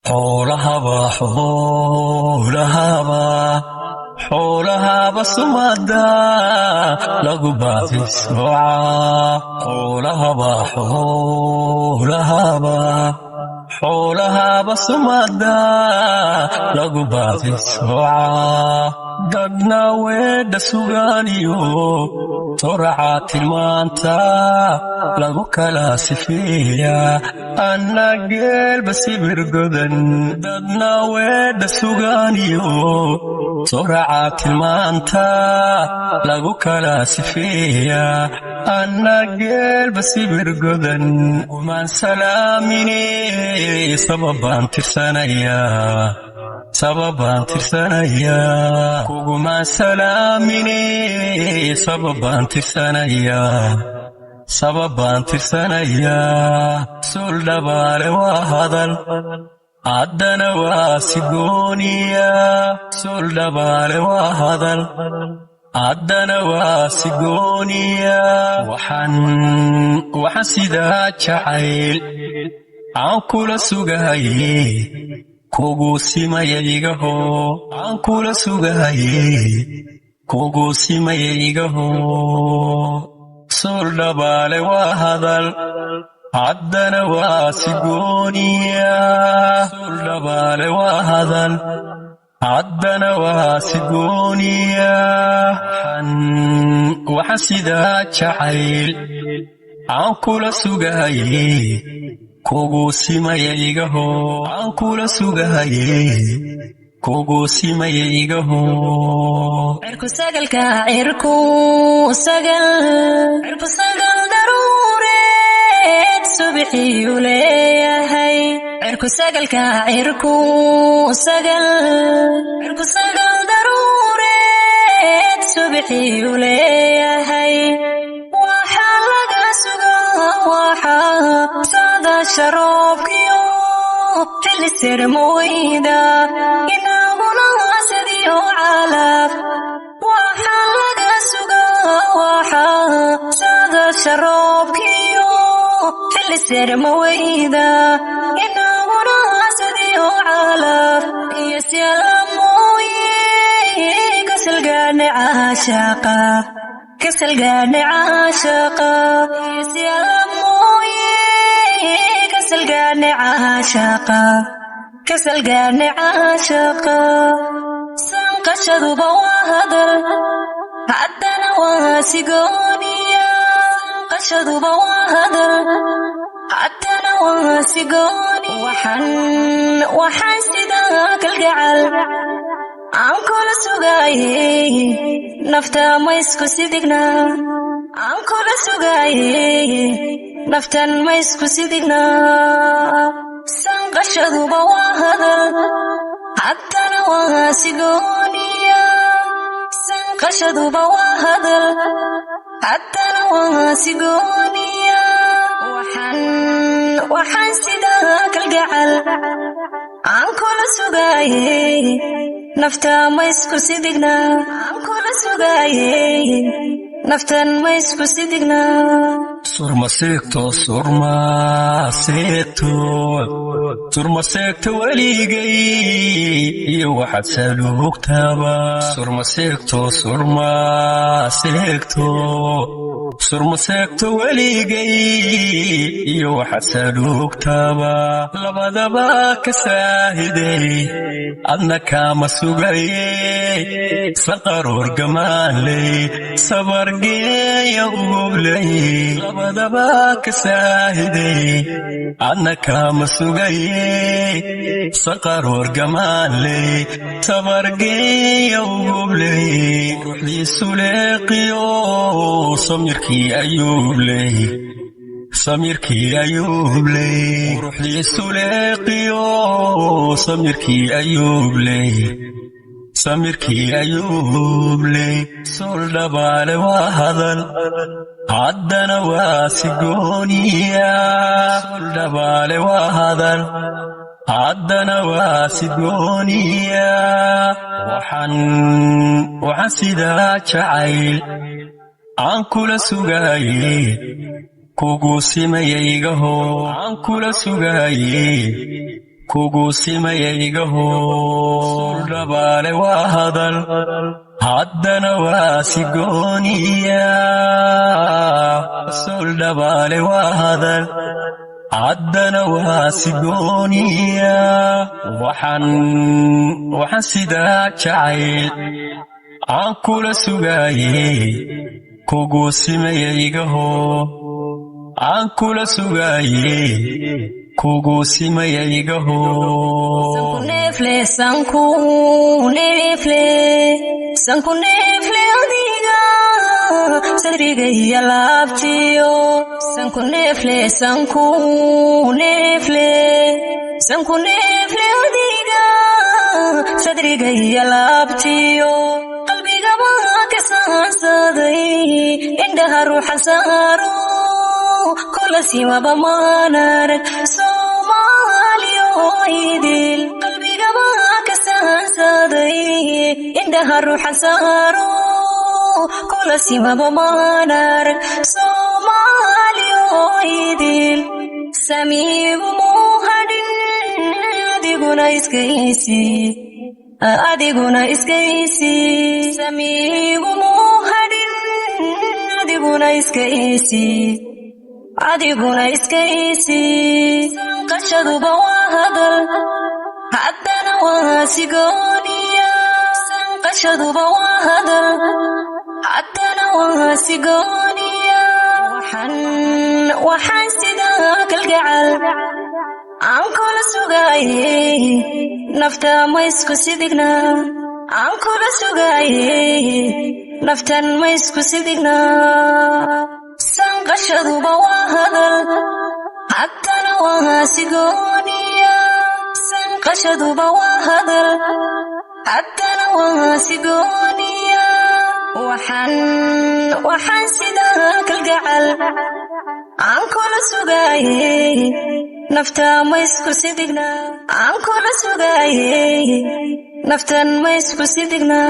Xoolahaba, xoolahaba, xoolahaba sumada lagu baadisocaa. Xoolahaba, xoolahaba, xoolahaba sumada lagu baadisocaa. Dadna weedha sugaaniyo toraca tilmaanta lagu kala sifeeya, anna geelba sibir godan. Dadna weedha sugaaniyo toraca tilmaanta lagu kala sifeeya, anna geelba sibir godan. Kumaan salaamine, sababaan tirsanayaa, sababaan tirsanayaa. Kugumaan salaamine, sababaan tirsanayaa, sababaan tirsanayaa. Suul dhabaale waa hadal, haddana waa sigooniya. Suul dhabaale waa hadal, haddana waa sigooniya. Waxaan sidaa jacayl aan kula sugahaye, kugu simaya igaho. Aan kula sugahaye, kugu simaya igaho. Suul dhabaale waa hadal, haddana waa sigooniya. Suul dhabaale waa hadal, haddana waa sigooniya. Waxaan sidaa jacayl aan kula sugahaye, kugu simaya igaho. Aan kula sugahaye, kugu simaya igaho. Cirku sagalka, cirku sagal, cirku sagal daruureed subixiyuu leeyahay. Cirku sagalka, cirku sagal, cirku sagal daruureed subixiyuu leeyahay. Waxaa laga sugaa, waxaa saadaasha roobkiyo xilli sirmaweyda, inaguna sadiyo calaf. Waxaa laga sugaa, waxaa saadaasha roobkiyo xilli sirmaweyda, inaguna sadiyo calaf iyo sialamooye kasalgaadhe caashaqa, kasalgaadhe caashaqa iyo sialamooye kasalgaadhe caashaqa, kasalgaadhe caashaqa. Sanqashaduba waa hadal, haddana waa sigooniya. Sanqashaduba waa hadal, haddana waa sigooni. Waxaan sidaa kalgacal aan kula sugaayey, nafta ma isku sidigna. Aan kula sugaayey, naftan ma isku sidigna. Sanqashaduba waa hadal, haddana waa sigooniya. Sanqashaduba waa hadal, haddana waa sigooniya. Waxaan sidaa kalgacal aan kula sugaayey, nafta ma isku sidigna. Aan kula sugaayey, naftan ma isku sidigna. Surmaseegto, surmaseegto, surmaseegto weligay iyo waxaad saluugtaba. Surmaseegto, surmaseegto, surmaseegto weligay iyo waxaad saluugtaba. Labadaba ka saahiday, adna kaama sugaye. Saqaroor gamaanley, sabargeeya ugobley. Labadaba ka saahiday, adna kaama sugaye. Saqaroor gamaanley, sabargeeya ugobley. Ruuxdiisu leeqiyo samirkii ayuubley, samirkii ayuubley. Ruuxdiisu leeqiyo samirkii ayuubley, samirkii ayuubley. Suul dhabaale waa hadal, haddana waa sigooniya. Suul dhabaale waa hadal, haddana waa sigooniya. Waxaan sidaa jacayl aan kula sugaayey, kugu simaya igaho. Aan kula sugaayey, Kugu simaya igaho. Suldhabaale waa hadal, haddana waa sigooniya. Suldhabaale waa hadal, haddana waa sigooniya. Waxaan sidaa jacayl aan kula sugaayey, kugu simaya igaho, aan kula sugaayey, kugu simaya igaho. Sanku neefle, sanku neefle, sanku neefle adiga, sadriga iyo laabtiyo. Sanku neefle, sanku neefle, sanku neefle adiga, sadriga iyo laabtiyo. Qalbigaba ka saansaday, indhaha ruuxa saaro, kula simaba maanarag Soomaaliyo idil. Qalbigaba ka saansaday, indhaha ruuxa saaro, kula simaba maanarag Soomaaliyo idil. Samiigu muuhadhin, adiguna iskaysi, adiguna iskaysi. Samiigu muuhadhin, adiguna iskaysi, adiguna iskaysi. Sanqashaduba waa hadal, haddana waa sigooniya. Sanqashaduba waa hadal, haddana waa sigooniya. Waxaan sidaa kalgacal aan kula sugaayey, nafta ma isku sidigna. Aan kula sugaayey, naftan ma isku sidigna. Sanqashaduba waa hadal, haddana waa sigooniya. Sanqashaduba waa hadal, haddana waa sigooniya. Waxaan sidaa kalgacal aan kula sugaayey, nafta ma isku sidigna. Aan kula sugaayey, naftan ma isku sidigna.